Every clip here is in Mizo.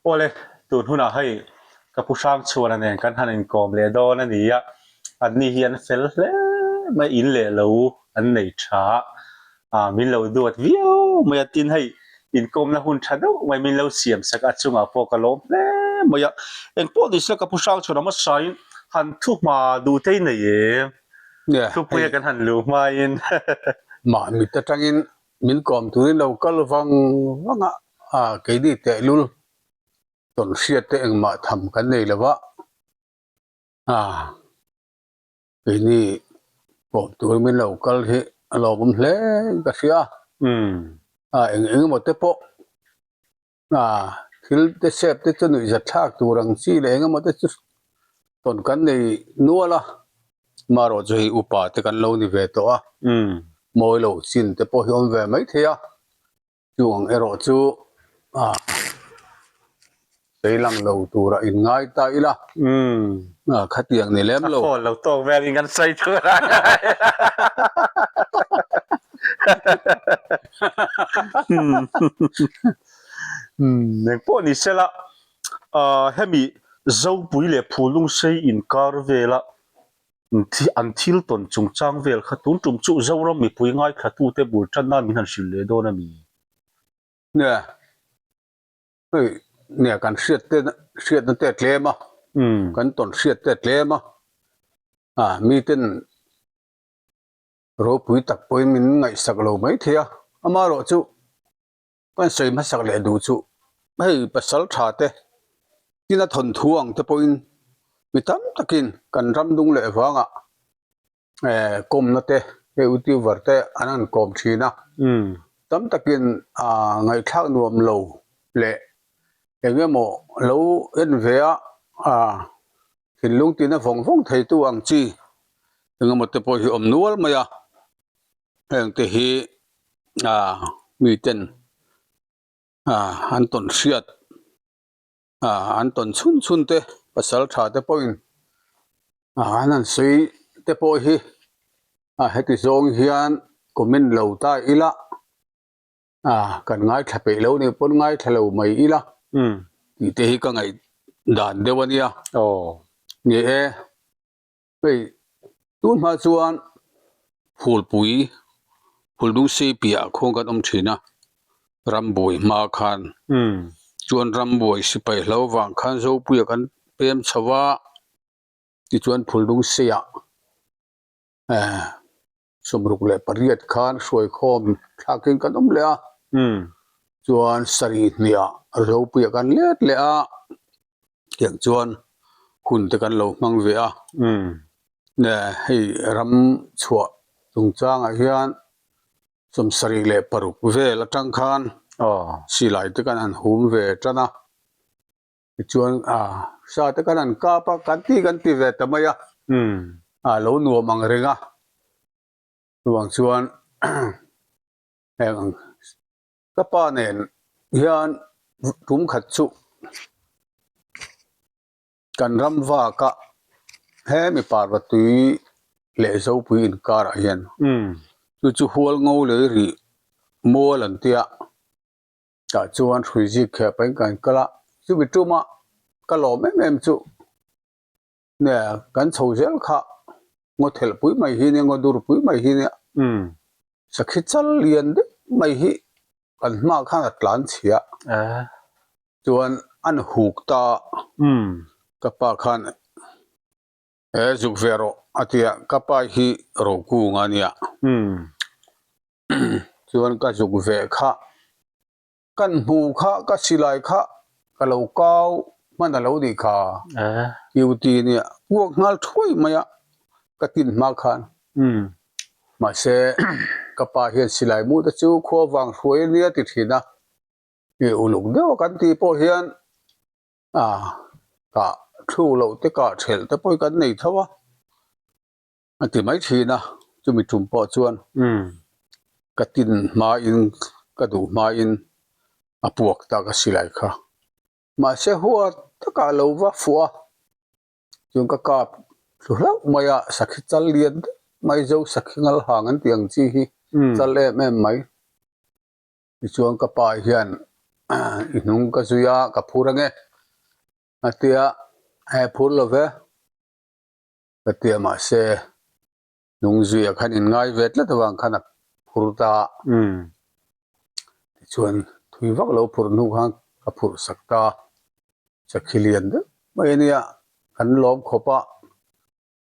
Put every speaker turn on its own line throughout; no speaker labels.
Awle, tun hunah hei ka pu Hrangchhuana nen kan han inkawm leh dawn a ni a, anni hi an fel hle mai, in leh lo an nei tha a, min lo duat viau mai a, tin hei inkawmna hun tha deuh mai min lo siam sak a chungah pawh ka lawm hle mai a, engpawh ni se ka pu Hrangchhuana hmasain han thu hma duh te i nei em? Thupuia kan han luh hmain.
Mahni te tangin Min kawm turin lo kal vang vang a, a keini tehlul tawn hriat te engmah tham kan nei lo va, a keini kawm turin min lo kal hi a lawmawm hle in ka hria a, eng eng emaw te pawh A thil te sep te chu nuihzat thlak tur ang chi leh eng emaw te chu tawn kan nei nual a, marawh chu hei upa te kan lo ni ve tawh a, mawi lo chin te pawh hi awm ve mai thei a, chung ang erawh chu a sei lang lo tura in ngai ta ila, a khatiang ni lem lo.
A phone lo tawk vel in kan sawi tur a. Eng pawh ni sela, hemi Zopui leh Phulungsei inkar vela an thil tawn chungchang vel kha tun tum chu Zoram mipui ngaithlatute bul tan nan min han hrilh leh dawn a ni.
Nia, hei nia kan hriat te hriatna te a tlem a, kan tawn hriat te a tlem a, miten Ropui tak pawhin min ngaihsak lo mai thei a, amaherawh chu kan sawi hmasak leh duh chu hei pasal tha te tin a thawnthu ang te pawhin mi tam takin kan ram dung leh vangah eh kawmna te hei utuber te an han kawm thin a, tam takin ah ngaihthlak nuam lo leh eng emaw lo en ve a ah Thinlung tina vawng vawng theitu ang chi engemaw te pawh hi awm nual mai a, heng te hi ah miten ah an tawn hriat ah an tawn chhun chhun te pasal tha te pawhin ah an han sawi te pawh hi ah heti zawng hian comment lo ta ila. A, kan ngaithla peih lo nih pawn ngaithla lo mai ila tih te hi ka ngaih dan deuh a nia. Ni e, hei tun hma chuan Phulpui, Phuldungsei piah khuang kan awm thin a, rambuai hma khan. Chuan rambuai sipai hlo vang khan Zopuia kan pem chho a, tichuan Phuldungseiah eh. 68 khan hruaikhawm thlakin kan awm leh a, chuan sarih hniah Ropuia kan let leh a, tiang chuan hun te kan lo hmang ve a, hei ram chhuah chungchangah hian 76 vel atang khan silai te kan han hum ve tan a. Tichuan sa te kan han kap a, kan ti kan ti ve ta mai a, a lo nuam ang reng a, chuvang chuan heng ang ka pa nen hian tum khat chu kan ram vak a, he mi parva tui leh Zopui inkarah hian chu chu hual ngo lei rih mual an tia. Tah chuan hrui zik kheh pahin kan kal a, chumi tuma ka lawm em em chu nge kan chho zel kha ngaw thelh pui mai hi nia, ngaw dur pui mai hi nia, sakhi chal lian deuh mai hi kan hmaah khan a tlan chhia chuan an huk ta a, ka pa khan he zuk ve rawh a ti a, ka pa hi Rokunga a nia. Chuan ka zuk ve kha, kan hmu kha ka silai kha ka lo kau hman a lo nih kha duty nia puak nghal thuai mai a ka tin hma khan mahse ka pa hian silai mu te chu khua vang hruai a nia ti thin a, i uluk deuh a kan tih pawh hian a kah thu loh te kah thelh te pawh hi kan nei tho a. A ti mai thin a, chumi tum pawh chuan ka tin hmain ka duh hmain a puak ta ka silai kha. Mahse hua takah lo va fuh a, chuan ka kap thlu hlauh mai a, sakhi chal lian deuh mai zo sakhi ngal hang an tih ang chi hi chal em em mai. Tichuan ka pa hian. i hnung ka zui a ka phur ange a tia he phur lo ve ka tia mahse hnung zuia khan in ngai ve tlat avang khan a phur ta a tichuan thui vak lo phurh hnu khan ka phurh sak ta sakhi lian deuh mai ania kan lawm khawp a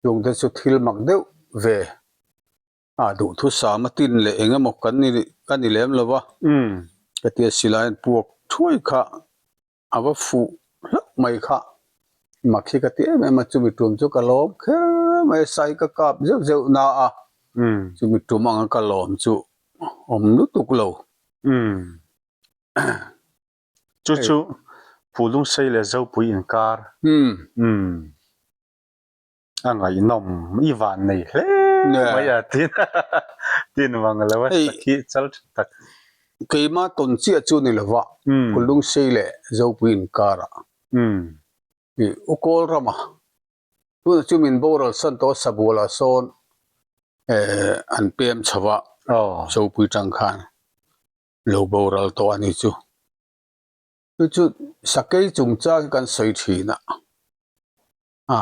chungte chu thil mak deuh ve a duhthusam a tin leh eng emaw kan ni ka ni lem lo va ka tia silai an puak thuai kha a va fuh hlauh mai kha mak hi ka ti em em a chumi tum chu ka lawm kher mai a sai ka kap zeuh zeuh na a chumi tum anga ka lawm chu awm lutuk lo.
Chu chu Phulungsei leh Zopui inkar. A ngaihnawm i van nei hle mai a tin tin vang lo a sakhi chal tha tak.
Keima tawn chiah chu ni lova Phulungsei leh Zopui inkarah i U Kawl rama tunah chu min boral san tawh a Sabualah sawn an pem chho a Zopui tang khan lo boral tawh a ni chu. Chu chu sakei chungchang hi kan sawi thin a. A,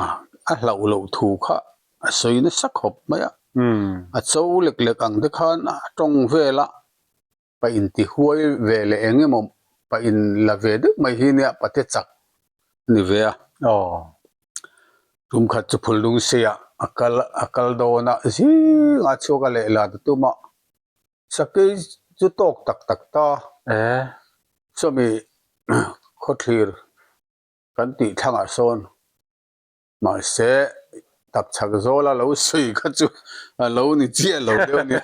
a hlauh loh thu kha a sawi nasa khawp mai a. A cho lek lek ang te khan a tawng vel a, pa inti huai ve leh eng emaw pa in la ve deuh mai hi nia pate chak a ni ve a. Tum khat chu Phulnung Seiah a kal a kal dawn a, zingah chhuak a lehla ta tum a, sakei chu tawk tak tak ta. Chumi khawthlir Kan tih thlangah sawn mahse tapchhak zawla lo sawi kha chu a lo ni chiah lo deuh nia.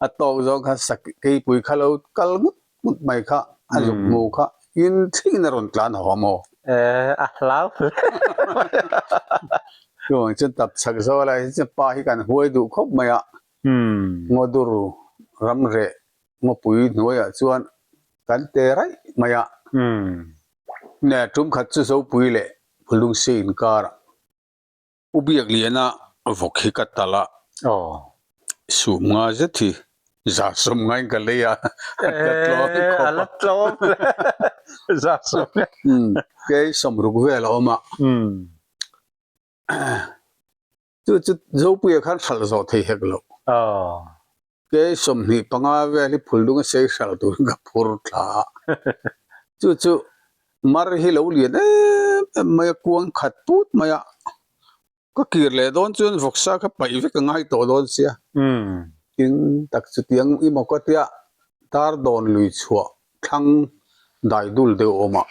A tawk zawng kha sak keipui kha lo kal ngut ngut mai kha a zuk hmu kha in thlengin a rawn tlan haw maw?
Eh a hlau hle mai a.
Chuvang chuan tapchhak zawla hi chuan pa hi kan huai duh khawp mai a. Ngawdur ram reh Ngawpui hnuaiah chuan kan te raih mai a. Nge tum khat chu Zopui leh Phulungsi inkarah U Biakliana vawk hi ka talh a, sum nga zet hi za sawm ngaiin ka lei a, a la tlawm khawp a.
A la tlawm hle, za sawm nga.
Kei sawmruk vel a awm a. Chu chu Zopuia khan hralh zawh thei hek lo. Ke 25 vel hi phul dung a sei hralh turin ka phur thla a. Chu chu mar hi lo lian em em mai a, kuang khat put mai a. Ka kir leh dawn chuan vawksa kha paih vek a ngai tawh dawn sia. Tin tak chutiang i maw ka tia tar dawn lui chhuah thlang dai dul deuh awm a.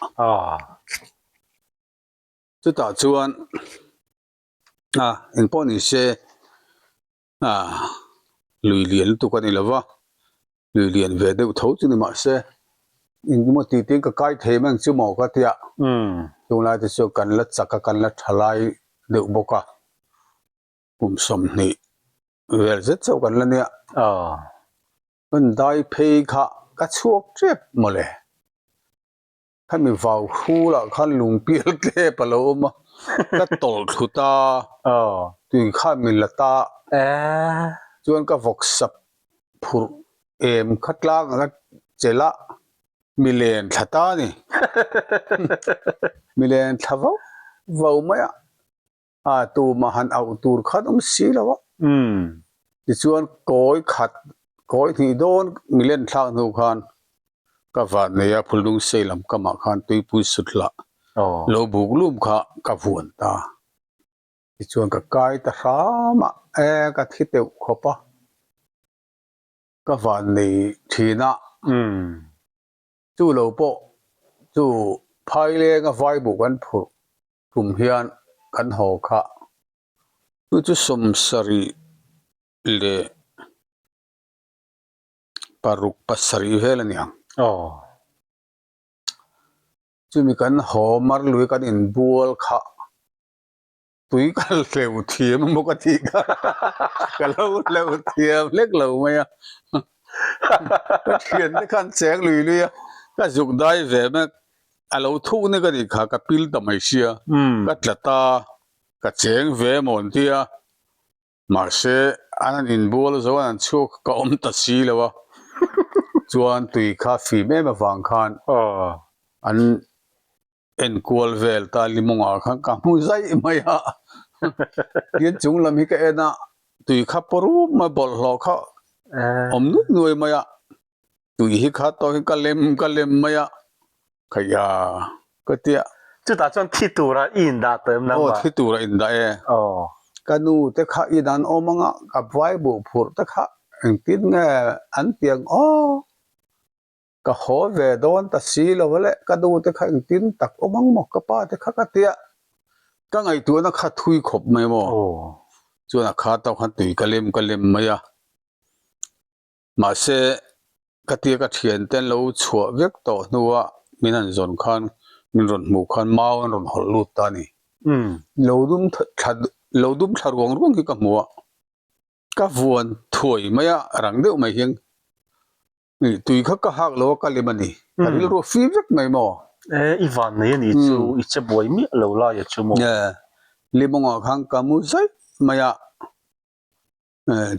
Chutah chuan a engpawh ni se a lui lian lutuk a ni lo va lui lian ve deuh tho chu ni mah se engemaw tih te ka kai thei mai ang chu maw ka tia tunlai te chu kan la chak a kan la tha lai deuh bawk a kum 20 vel zet chauh kan la nia kan dai phei kha ka chhuak tep mawle. Khami vau hrulah khan lungpial tlep a lo awm a, ka tawlh thlu ta, tui khan min la ta. Chuan ka vawk sap phurh em kha tlang anga chelh a, mi len thla ta a ni. Mi len thla vau vau mai a. A tumah han auh tur khan awm si lo a. Tichuan kawi khat, kawi hnih dawn milen thlak hnu khan ka van nei a, Phulnung sei lam kamah khan tuipui sut lah lo buk lum kha ka vuan ta. Tichuan ka kai ta hram a, e ka thi teuh khawp a, ka van nei thin a. Chu lo pawh chu phailenga vaibuh kan phurh Tum hian kan haw kha. Chu chu 76 7 vel a ni ang. Chumi kan haw mar lui kan inbual kha tui ka hleuh thiam emaw ka tih kha ka lo hleuh thiam hlek lo mai a. Ka thiante khan cheng lui lui a, ka zuk dai ve mek. A lo thuk ni ka nih kha ka pil ta mai sia, ka tla ta, ka cheng ve maw an ti a, mahse an han inbual zo an han chhuak ka awm ta si lo a. Chuan tui kha fim em avang khan an enkual vel ta limawngah khan ka hmu zaih mai a. Tin chung lam hi ka en a, tui kha paw rum mai bawlhhlawh kha awm nuai nuai mai a. Tui hi kha tawh hi ka lem ka lem mai a. Khaia ka tia.
Chutah chuan thi tura i indah tawh em nangmah?
Aw thi tura indah e.
Aw.
Ka nu te kha in an awm anga ka vai buh phurh te kha engtin nge an ti ang aw. Ka haw ve dawn ta si lo a le ka nu te kha engtin tak awm ang maw ka pa te kha ka tia. Ka ngaihtuahna kha thui khawp mai maw.
Aw.
Chuan a kha tawk khan tui ka lem ka lem mai a. Mahse, ka tia ka thiante an lo chhuah vek tawh hnua min han zawn khan min rawn hmuh khan mau an rawn hawlh lut ta a ni. Lo dum thla lo dum thla ruang ruang hi ka hmu a, ka vuan thuai mai a, rang deuh mai hian tui kha ka hak lo a ka lem a ni. Ka rilru a fim vek mai maw?
E, i van nei a ni chu, i che buai miah lo lai a chu maw?
E, limawngah khan ka mu zaih mai a.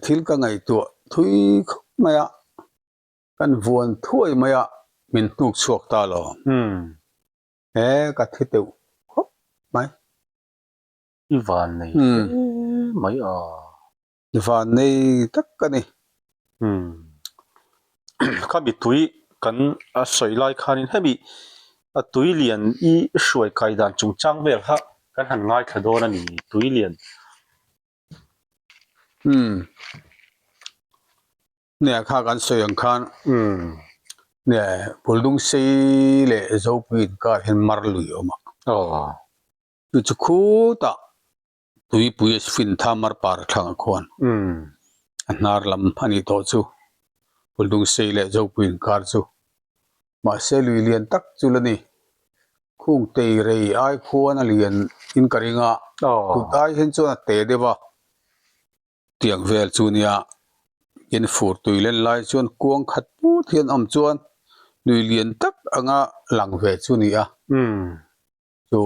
Thil ka ngaihtuah thui khawp mai a, kan vuan thuai mai a, min hnuk chhuak ta lo. He ka thi teuh khawp mai.
I van nei hle mai a.
I van nei tak ka ni.
Khami tui kan a sawi lai khanin hemi a tui lian i hruai kai dan chungchang vel kha kan han ngaithla dawn a ni tui lian.
Umm. Nia kha kan sawi ang khan
Umm.
Nia Buldung sei leh Zopui inkar hian mar lui a awm a.
Aw.
Chu chu khutah tuipui a fin tha mar par thlangah khuan
Umm.
a hnar lam a nih tawh chu Buldung sei leh Zopui inkar chu. Mahse lui lian tak chu la ni. Khung tei rei ai khuan a lian in ka ring a, kut ai hian chuan a te deuh a, tiang vel chu nia in fur tui len lai chuan kuang khat put hian awm chuan lui lian tak anga lang ve chu ni a, chu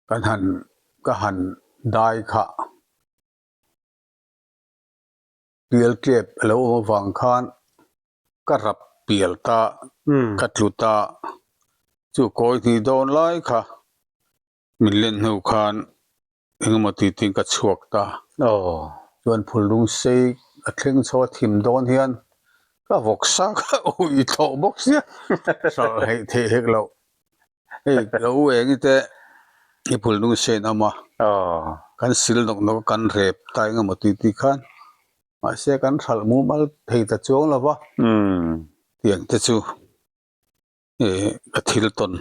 kan han ka han dai kha. Pial tlep a lo awm avang khan ka rap pial ta, ka tlu ta. Chu kawi hnih dawn lai kha min len hnu khan engemaw ti tiin ka chhuak ta. Chuan phulrung sei a thleng chho a thim dawn hian ka vawk sa kha ui thlawh bawk sia hralh theih theih hek loh. Hei lo eng i te i phulrung sei an awm a, kan sil nawk nawk a kan rep ta engemaw ti ti khan Mahse kan hralh mumal thei ta chuang lo va, tiang te chu ih ka thil tawn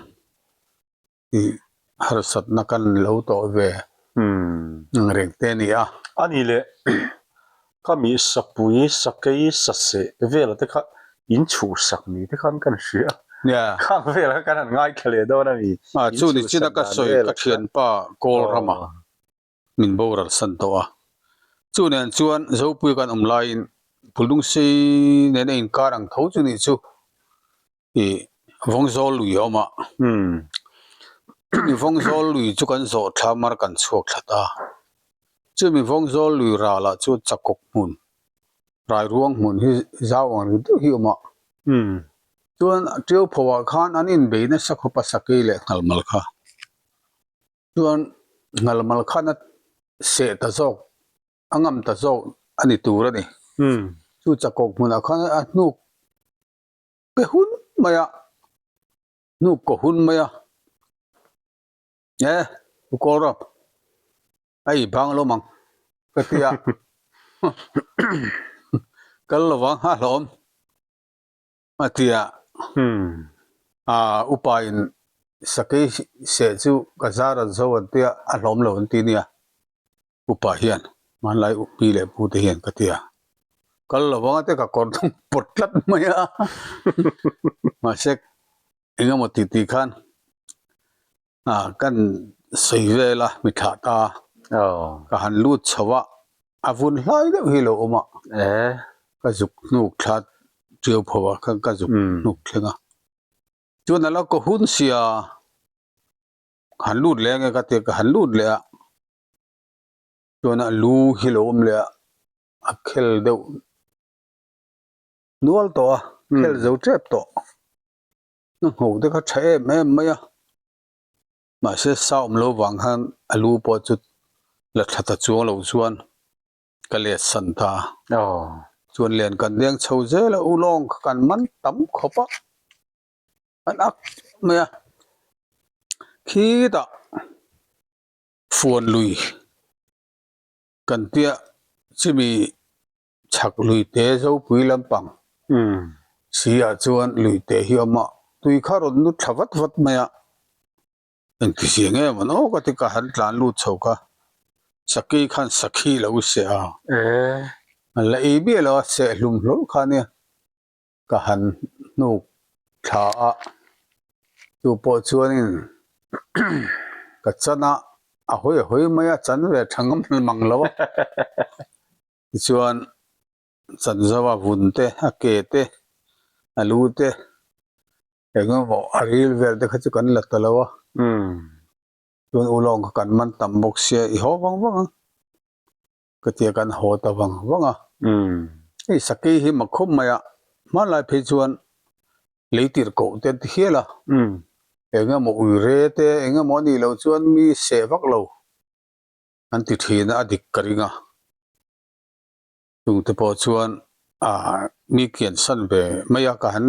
ih harsatna kan lo tawh ve ang reng te a ni a.
A ni leh ka mi sapui sakei saseh vela te kha in chhuhsak ni te khan kan hria khang vel kha kan han ngaithla leh dawn a ni.
Chu ni chin a ka sawi ka thianpa Kawl rama. min boral san tawh a. Chu nen chuan Zopui kan awm laiin Phuldungsei nen a inkar ang tho chu nih chu ih Vawngzawl lui a awm a. Chumi Vawngzawl lui chu kan zawh thla mar kan chhuak thla ta. Chumi Vawngzawl lui ralah chuan Chakawk hmun, Rairuang hmun hi zau ang ri deuh hi a awm a. Chuan Tiauphoah khan an inbei nasa khawp a Sakei leh Nghalmal kha. Chuan Nghalmal khan a seh ta zawk, a ngam ta zawk a ni tur a ni. Chu chakawk hmunah khan a hnuk pe hun mai a, hnuk kaw hun mai a, E, u Kawlrap, a i bang lo mang ka ti a, kal lovang a hlawm. A ti a, upa in sakei seh chu ka zar an zo an tia a hlawm lo an ti nia, upa hian hmanlai pi leh pu te hian ka ti a, kal lo vang a te ka kawr thung pawt tlat mai a, mahse engemaw ti ti khan Kan sawi vel a mi thlah ta ka han lut chho a, a vun hlai deuh hi lo awm a, ka zuk hnuk thla ṭiau pho a khan ka zuk hnuk thleng a, chuan a lo ka hun sia ka han lut leh ange ka tia ka han lut leh a, chuan a lu hi lo awm leh a, a khel deuh. Nual tawh a, khel zo tep tawh. A ngho te kha tha em em mai a, mahse sa awm lo vang khan a lu pawh chu la thla ta chuang lo chuan ka let san ta a. Chuan len kan deng chho zel a, ulawng kha kan man tam khawp a, kan ak mai a, khitah fuan lui kan tia chimi Chhak luite Zopui lampang si ah chuan luite hi a awm a, tui kha rawn nut thla vat vat mai a, engti zia nge maw nawk a ti ka han tlan lut chho kha, Sakhi khan Sakhi lo seh a, an la ei miah lo a, seh hlum hlawl kha ania. Ka han hnuk thla a, chu pawh chuanin ka chan a, a hawi a hawi mai a, chan ve tha ngam mang lo a. Tichuan Chanzova vun te, a ke te, a lu te, eng emaw a ril vel te kha chu kan la ta lo a. Chuan ulawng kha kan man tam bawk sia, i haw vang vang ang. Ka tia kan haw ta vang vang a. Hei sakei hi mak khawp mai a, hmanlai phei chuan lei tir koh te an ti hial a. Eng emaw ui re te, eng emaw a nih loh chuan mi seh vak lo an ti thin a, a dik ka ring a. Chungte pawh chuan ah mi kian san ve mai a, ka han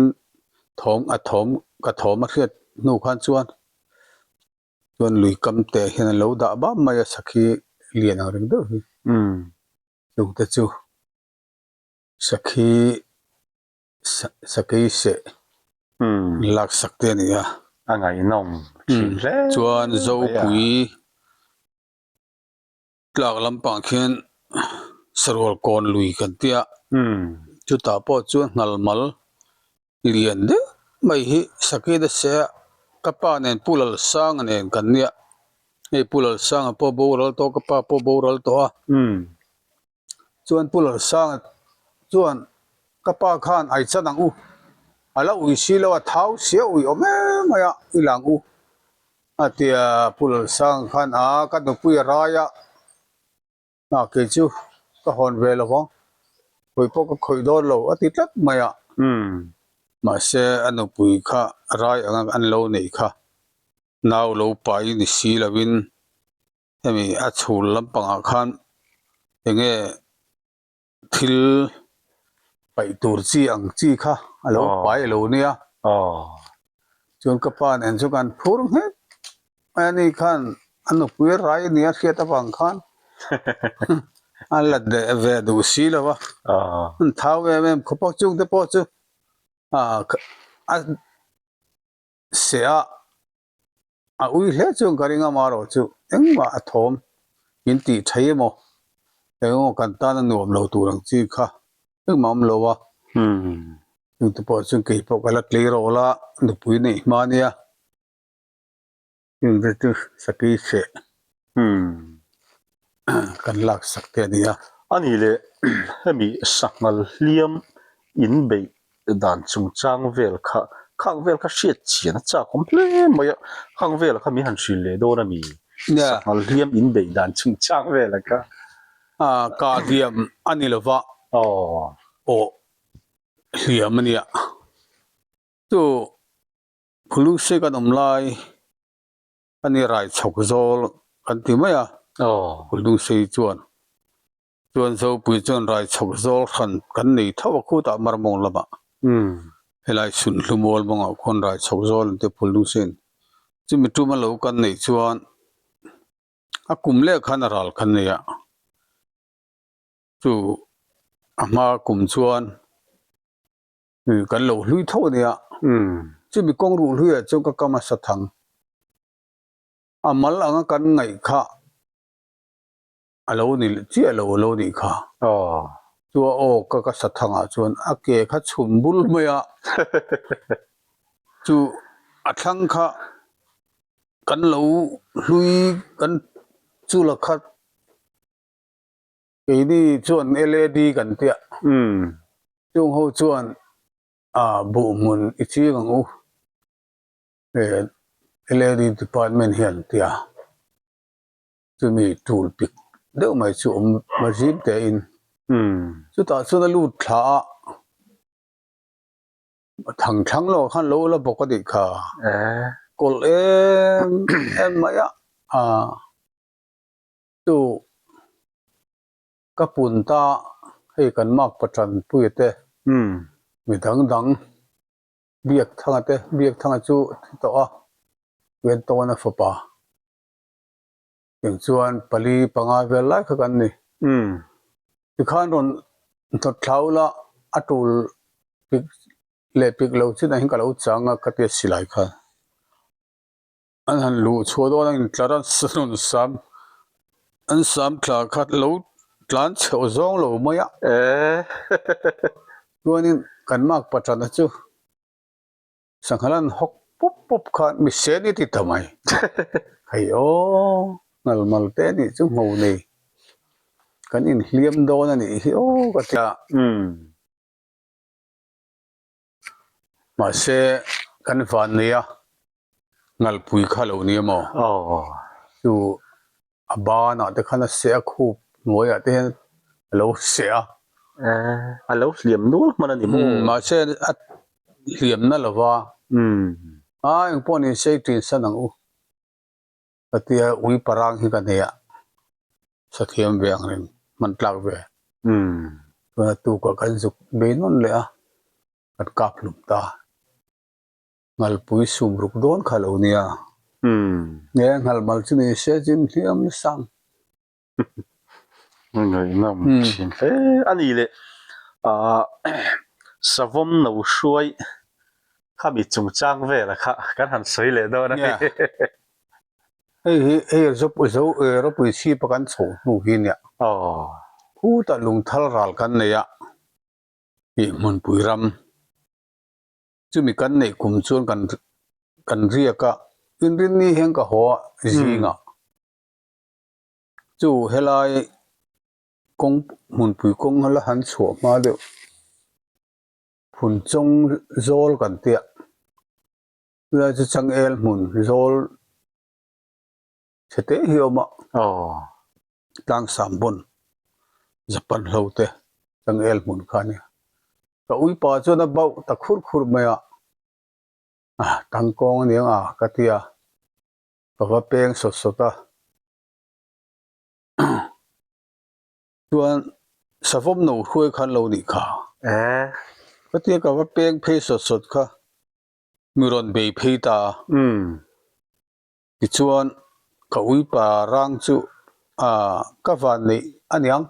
thawm a thawm ka thawm a hriat hnu khan chuan Chuan lui kam te hian an lo dah bam mai a sakhi lian ang reng deuh hi. Chung te chu sakhi sakei seh lak sak te a ni a.
A ngaihnawm thin hle mai a.
Chuan Zopui tlak lampang khian sarual kawn lui kan tia chutah pawh chuan nghalmal lian deuh mai hi sakhi te se a ka pa nen Pu Lalsanga nen kan nia hei Pu Lalsanga pawh boral tawh ka pa pawh boral tawh a chuan Pu Lalsanga chuan ka pa khan ai chan ang u a la ui si lo a thau sia ui awm em mai a i lang u a tia Pu Lalsanga khan a ka nupui a rai a. Hna kei chu ka hawn ve lo vang, khawih pawh ka khawih dawn lo a ti tlat mai a. Mahse a nupui kha rai anga an lo neih kha nau lo pai ni si lovin hemi a chhul lampangah khan enge thil paih tur chi ang chi kha a lo pai lo nia. Chuan ka pa nen chu kan phur nghet mai a ni khan a nupui rai nia hriat avang khan a la deh ve duh si lo va. An thau em em khawp a chungte pawh chu a seh a. A ui hle chuan ka ring a marawh chu engmah a thawm min tih thei emaw engemaw kan tan a nuam lo tur ang chi kha engmah awm lo a, chungte pawh chuan kei pawh ka la tleirawl a nupui neih hma nia chungte chu sakei seh kan lak sak te a ni a.
A ni leh hemi sanghal hliam inbeih dan chungchang vel kha khang vel kha hriat chian a chak awm hle mai a, khang vel kha min han hrilh leh dawn a mi? Sanghal hliam inbeih dan chungchang vel a kha.
Ah kah hliam a ni lova aw hliam a nia. Chu Phulungsi kan awm lai a ni rai chhawk zawl kan ti mai a, Phulungsi chuan Chuan Zopui chuan rai chhawk zawl hran kan nei tho a khutah Marmawng lamah helai Sunhlu mual mawngah khuan rai chhawk zawl an ti phul nung sin. Chumi tuma lo kan neih chuan a kum leh khan a ral kan nei a, chu a hma kum chuan kan lo hlui tho a nia. Chumi kawng ruh hluiah chuan ka kam a sa thang. A mal anga kan ngaih kha. A lo ni chiah lo a lo nih kha. Chu a aw ka ka sa thangah chuan a ke kha chhum bul mai a, chu a thlang kha kan lo hlui kan chu la khat keini chuan LAD kan tia chung ho chuan ah buh hmun i ching ang u LAD department hian tia. Chumi tul pik deuh mai chu awm mazim tein chutah chuan a lut thla a. Thang thlang lo khan lo la bawk a nih kha. Kawlh em em mai a. Chu ka pun ta hei kan mark patan puia te mi dang dang biak thanga te biak thanga chu a thi tawh a Ventawna fapa Eng chuan pali panga vel lai kha kan ni. Tikhan rawn hnawt thlau la a tul pik leh pik lo chin ah hian ka lo chang a ka tia silai khan. An han luh chhuah dawn a intlar a rawn sam an sam thla kha lo tlan chheuh zawng lo mai a. Chuanin kan mark paṭana chu. Sanghal an hawk pawp pawp khan mi sen i ti ta mai. Hei aw, ngal mal te anih chu ngho nei. Kan inhliam dawn anih hi aw ka ti a. Mahse kan van nei a, ngalpui kha lo ni emaw? Chu A banah te khan a seh a, khup hnuaiah te hian a lo seh a.
A lo hliam nual hman a ni maw?
Mahse a hliam na lo va. A engpawh ni se i ṭin san ang u. Ka tia ui parang hi ka nei a, sathiam ve ang reng, hman tlak ve. Chuan a tukah kan zuk bei nawn leh a, kan kap hlum ta. Ngalpui sum ruk dawn kha lo nia. Nge ngalmal chu ni se chin hliam nasa ang.
Ngaihnawm thin hle a ni le. Ahh savawm no hruai khami chungchang vela kha kan han sawi leh dawn a ni.
Hei hi hei zo ropui chhip a kan chhoh hnu hi nia. Khutah lungthal ral kan nei a, ih hmunpui ram. Chumi kan neih kum chuan kan kan riak a, inrinni hian ka haw a zingah. Chu helai kawng hmunpui kawng la han chhuah hma deuh Phunchawng zawl kan tia, chulai chu changel hmun zawl chhe te hi a awm a, tlangsam pawn Japan hlo te changel hmun kha a nia. Ka uipa chuan a bauh ta khur khur mai a, ah tangkawng a niang a ka ti a, ka va peng sawt sawt a, chuan savawm no hruai khan lo nih kha. Ka ti a ka va peng phei sawt sawt kha mi rawn bei phei ta a. Tichuan ka uipa rang chu ah ka van neih a niang.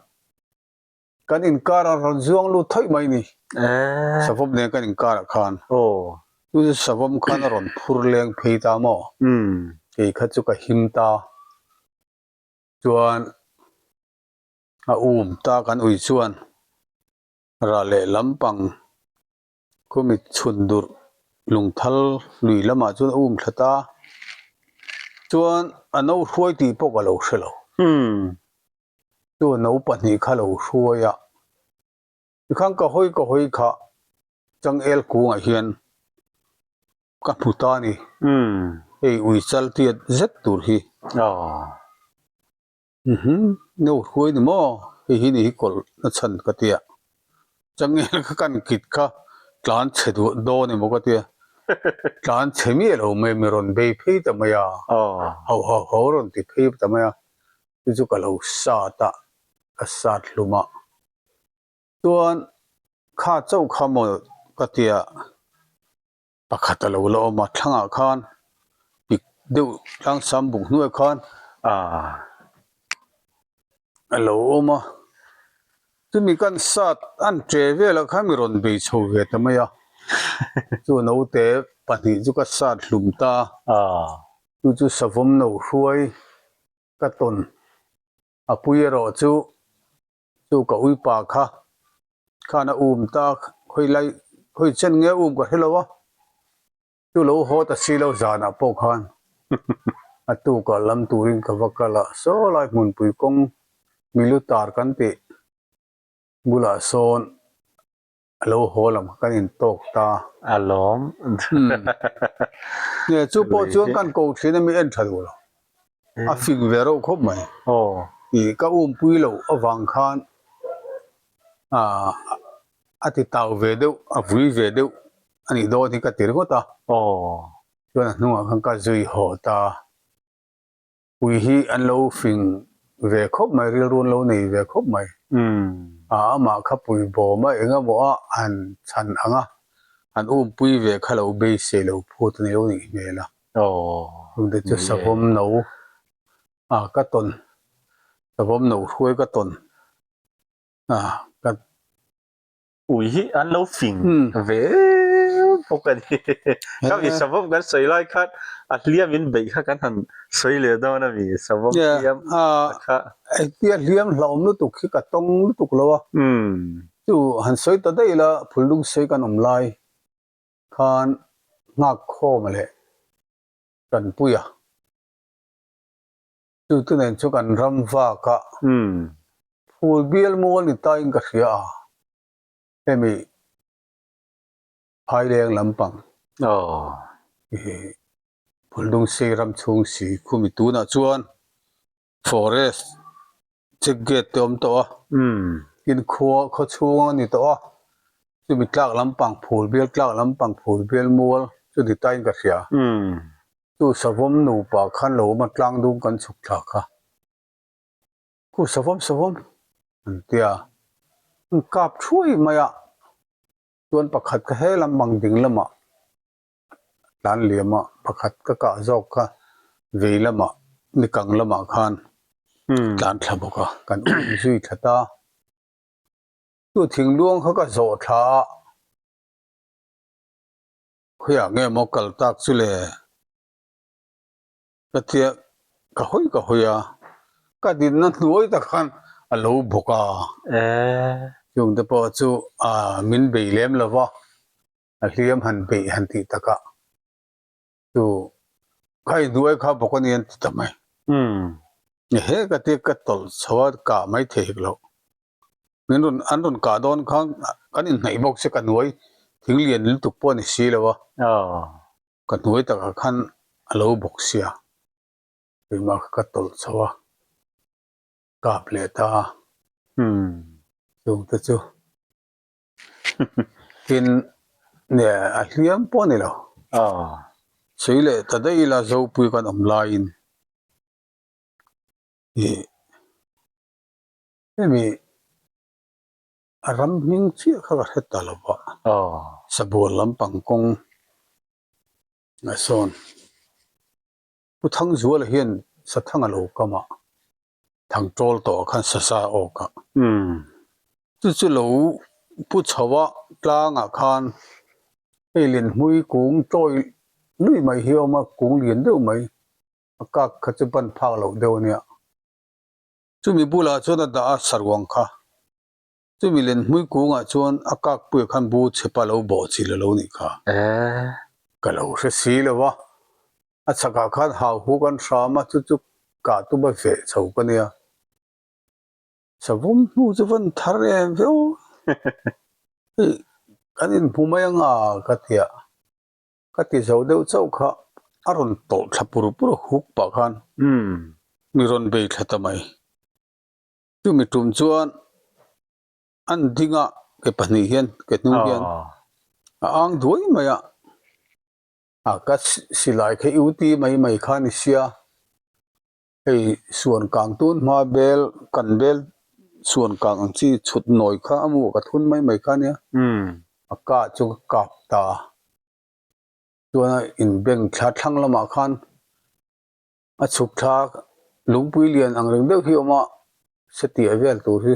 Kan inkar a rawn zuang lut thawih mai ni. Savawm nen kan inkar ah khan. Chu chu savawm khan a rawn phur leng phei ta maw? Kei kha chu ka him ta. Chuan a um ta kan ui chuan rah leh lampang khumi chhun durh lungthal lui lamah chuan a um thla ta. Chuan a no hruai tih pawh ka lo hre lo. Chu no pahnih kha lo hruai a, tikhan ka hawi ka hawi kha changel kungah hian ka hmu ta a ni. Hei ui chal tiat zet tur hi. No hruai ni maw? Hei hi ni hi kawlh na chhan ka ti a. Changel kha kan kit kha tlan chhe duh dawn emaw ka ti a, tlan chhe miah lo mai mi rawn bei phei ta mai a, hau hau hau rawn ti phei ta mai a. Chu chu ka lo sat a, ka sat hlum a. Chuan kha chauh kha maw ka tia pakhat a lo la awm a, thlangah khan pik deuh tlangsam buk hnuaiah khan a lo awm a. Chumi kan sat an che velah khan mi rawn bei chho ve ta mai a, chu naute pahnih chu ka sat hlum ta a, chu chu savawm no hruai. Ka tawn a pui erawh chu chu ka uipa kha khan a um ta khawi lai khawi chen nge a um ka hre lo a, chu lo haw ta si lo zanah pawh khan a tukah lam turin ka va kal a, saw lai hmunpui kawng milu tar kan tih bulah sawn A lo haw lam kha kan intawk ta.
A lawm.
Nge chu pawh chuan kan ko thin a mi en tha duh lo. A fing ve reuh khawp mai. Ih ka umpui loh avang khan a ti tau ve deuh, a vui ve deuh. a nih dawn hi ka ti ringawt a. Chuan a hnungah khan ka zui haw ta. Ui hi an lo fing ve khawp mai, rilru an lo nei ve khawp mai. A amah kha pui bawm a eng emaw a han chhan ang a, han umpui ve kha lo beisei lo phut a ni lo nih hmel a. Chungte chu savawm no a ka tawn, savawm no hruai ka tawn a ka.
Ui hi an lo fing ve em bawk a ni. Ka mi savawm kan sawi lai khan a hliam in beih kha kan han sawi leh dawn a mi savawm hliam a kha.
Engtia hliam hlauhawm lutuk hi ka tawng lutuk lo a. Chu han sawi ta daih ila phul lung sawi kan awm lai khan nghak khawm leh tanpui a. Chu te nen chu kan ram vak a. Phul bial mual ni ta in ka hria a, hemi phaileng lampang hi Phuldungsei ram chhung si khumi tunah chuan forest check gate te awm tawh a, tin khua khaw chhung a ni tawh a, chumi tlak lampang phul bial tlak lampang phul bial mual chu ni ta in ka hria. Chu savawm nupa khan lo awm a tlang dung kan chhuk thla kha. Khu savawm savawm an tia an kap thuai mai a, chuan pakhat kha he lam bang ding lamah a tlan liam a, pakhat ka kah zawk kha vei lamah ni kang lamah khan tlan thla bawk a, kan um zui thla ta. Chu thingluang kha ka zawh thla a, khawiah nge maw kal tak chu le? Ka tia ka hawi ka hawi a, ka dinna hnuai tak khan a lo bawk a. Chung te pawh chu min bei lem lo va, a hliam han beih han tih takah chu kha i hnuai kha bawk a ni an ti ta mai. He ka tia ka tawlh chho a, kah mai thei hek loh. Min rawn an rawn kah dawn khan kan inhnaih bawk se ka hnuai thing lian lutuk pawh a ni si lo a. Ka hnuai takah khan a lo bawk sia, keimah kha ka tawlh chho a, kap leh ta a, chungte chu tin nge a hliam pawh a ni lo. Sawi leh ta daih ila Zopui kan awm laiin ih hemi A ram hming chiah kha ka hre ta lo va, Sabual lampang kawng a sawn. Pu Thangzuala hian Sathang a lo kam a, Thangtawl tawh ah khan Sasa awk a. Chu chu lo pu chho a tlangah khan hei Lenhmui kung tawi lui mai hi a awm a, kung lian deuh mai, a kak kha chu ban phak loh deuh a nia. Chumi bulah chuan a dah a saruang kha. Chumi len hmui kungah chuan a kakpuia khan bu chhepa lo bawh chil a lo nih kha. Ka lo hre si lo a, a chhakah khan hau hu kan hram a, chu chu kah tum a veh chho ka nia. Savawm hnu chu van thar em viau hei kan inhmu mai anga ka ti a. Ka ti zo deuh chauh kha a rawn tawlh thla pur pur a huk pah khan mi rawn bei thla ta mai. Chumi tum chuan an ding a ke pahnih hian ke hnung hian a ang duai mai a, a ka silai kha i uti mai mai kha ni sia hei suan kang tun hma bel kan bel suan kang ang chi chhut nawi kha a mu ka thun mai mai kha nia a kah chu ka kap ta a chuan a inbeng thla thlang lamah khan a chhuk thla lungpui lian ang reng deuh hi a awm a satih vel tur hi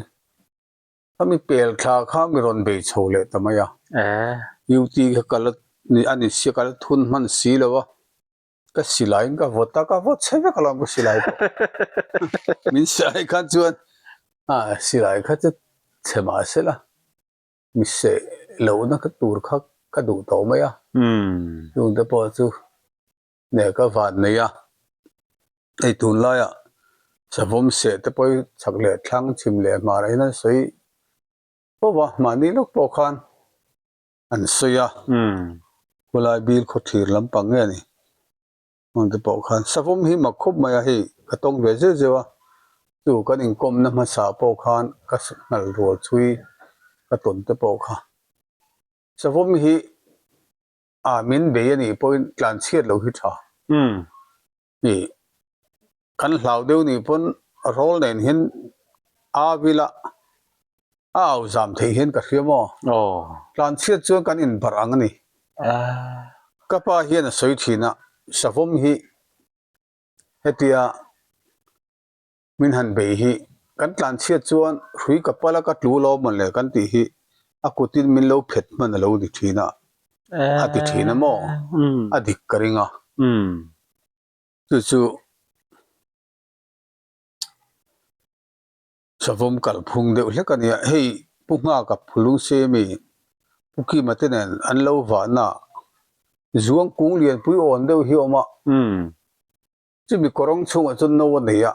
khami pel thla kha mi rawn bei chho leh ta mai a UT kha ka la a ni sia ka la thun hman si lo a. Ka silai in ka vawt a, ka vawt chhe vek alawm ka silai pawh. Min silai kha chuan a silai kha chu chhe mah se la, mi seh lohna ka tur kha ka duh tawh mai a. Chung te pawh chu neh ka van nei a, hei tunlaiah savawm seh te pawh hi chhak leh thlang chhim leh hmar ah hian an sawi fo va, mahni lawk pawh khan an sawi a, khawlai bil khaw thlir lampang nge ni hmun te pawh khan savawm hi mak khawp mai a hei ka tawng ve zeuh zeuh a chu kan inkawmna hmasa pawh khan ka nghal rual chhui ka tawn te pawh kha savawm hi. Ah min bei a nih pawhin tlan chhiat lo hi tha. Ih kan hlau deuh nih pawn rawl nen hian a vila a au zam theih hian ka hria maw? Tlan chhiat chuan kan inbarh ang a ni. Ka pa hian a sawi thin a, savawm hi hetia Min han bei hi kan tlan chhiat chuan hrui ka pala ka tlu lo mawn le kan tih hi a kutin min lo phet hman a lo ni thin a, a ti thin a maw? A dik ka ring a. Chu chu savawm kalphung deuh hlek a nia. Hei Pu Nghaka Phulung Semi Pu Kima te nen an lo vahna zuang kung lianpui awn deuh hi a awm a. Chumi kawrawng chhungah chuan no a nei a,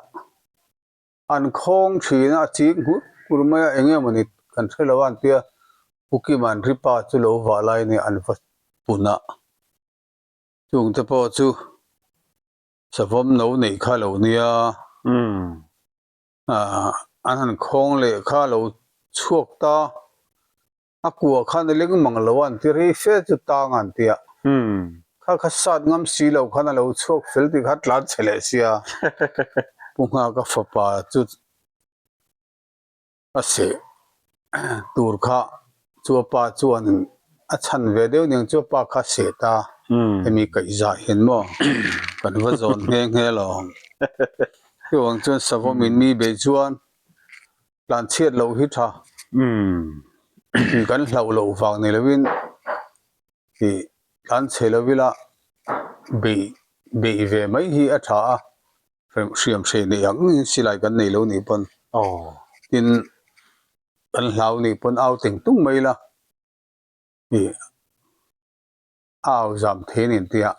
an khawng thin a, a chik nghur nghur mai a, eng emawni kan hre lo a an tia, Pu Kima'n Ripa chu lo vah lai nia an va pun a, chungte pawh chu savawm no neih kha lo nia, an han khawng leh kha lo chhuak ta. A kua khan a leng mang lo a an ti rei fe chu tang a an ti a. Kha kha sat ngam si lo khan a lo chhuak fel tih kha tlan chhe leh sia. Pu Nghaka fapa chu a seh tur kha chu a pa chuan a chhan ve deuh niang chu a pa kha a seh ta. Hemi kaihzah hian maw kan va zawn nghe nghe lo. Chuvang chuan savawm in mi beih chuan Tlan chhiat loh hi tha. Tih kan hlauh loh vang ni lovin tih tlan chhe lo ila beih beih ve mai hi a tha a, hriam hreh neih ang in silai kan nei lo nih pawn tin kan hlau nih pawn au teng tung mai ila tih a au zam thei a ni an ti a.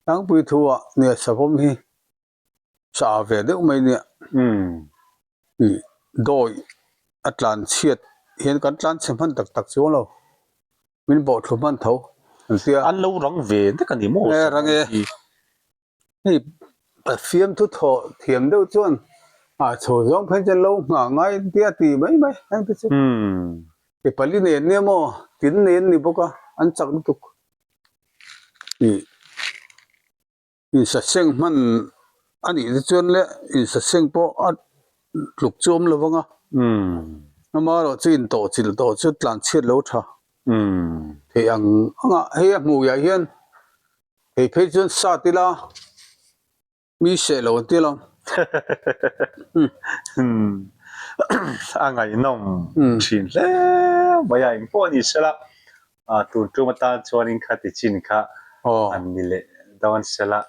Tlangpui thu ah nia savawm hi Sa ve deuh mai nia. Ih dawi a tlan chhiat hian kan tlan chhe hman tak tak chuang lo. Min bawh thlu hman tho an tia.
An lo rang ve dek a ni maw?
E rang e. Hei fiamthu thawh thiam deuh chuan ah chho zawng phei chuan lo nghah ngai tia ti mai mai heng te chu. Ke pali nen nia maw tin nen ni bawk a an chak lutuk. Ih. Insaseng hman a nih te chuan le insaseng pawh a tluk chu awm lo vang a, amaherawh chu intawh chilh tawh chu tlan chhiat lo tha theih ang ang a, hei a hmuiah hian hei phei chuan sat ila mi seh lo an ti lo.
A ngaihnawm thin hle mai a, engpawh a ni sela tun tum atan chuanin kha ti chin kha an ni leh dawn sela.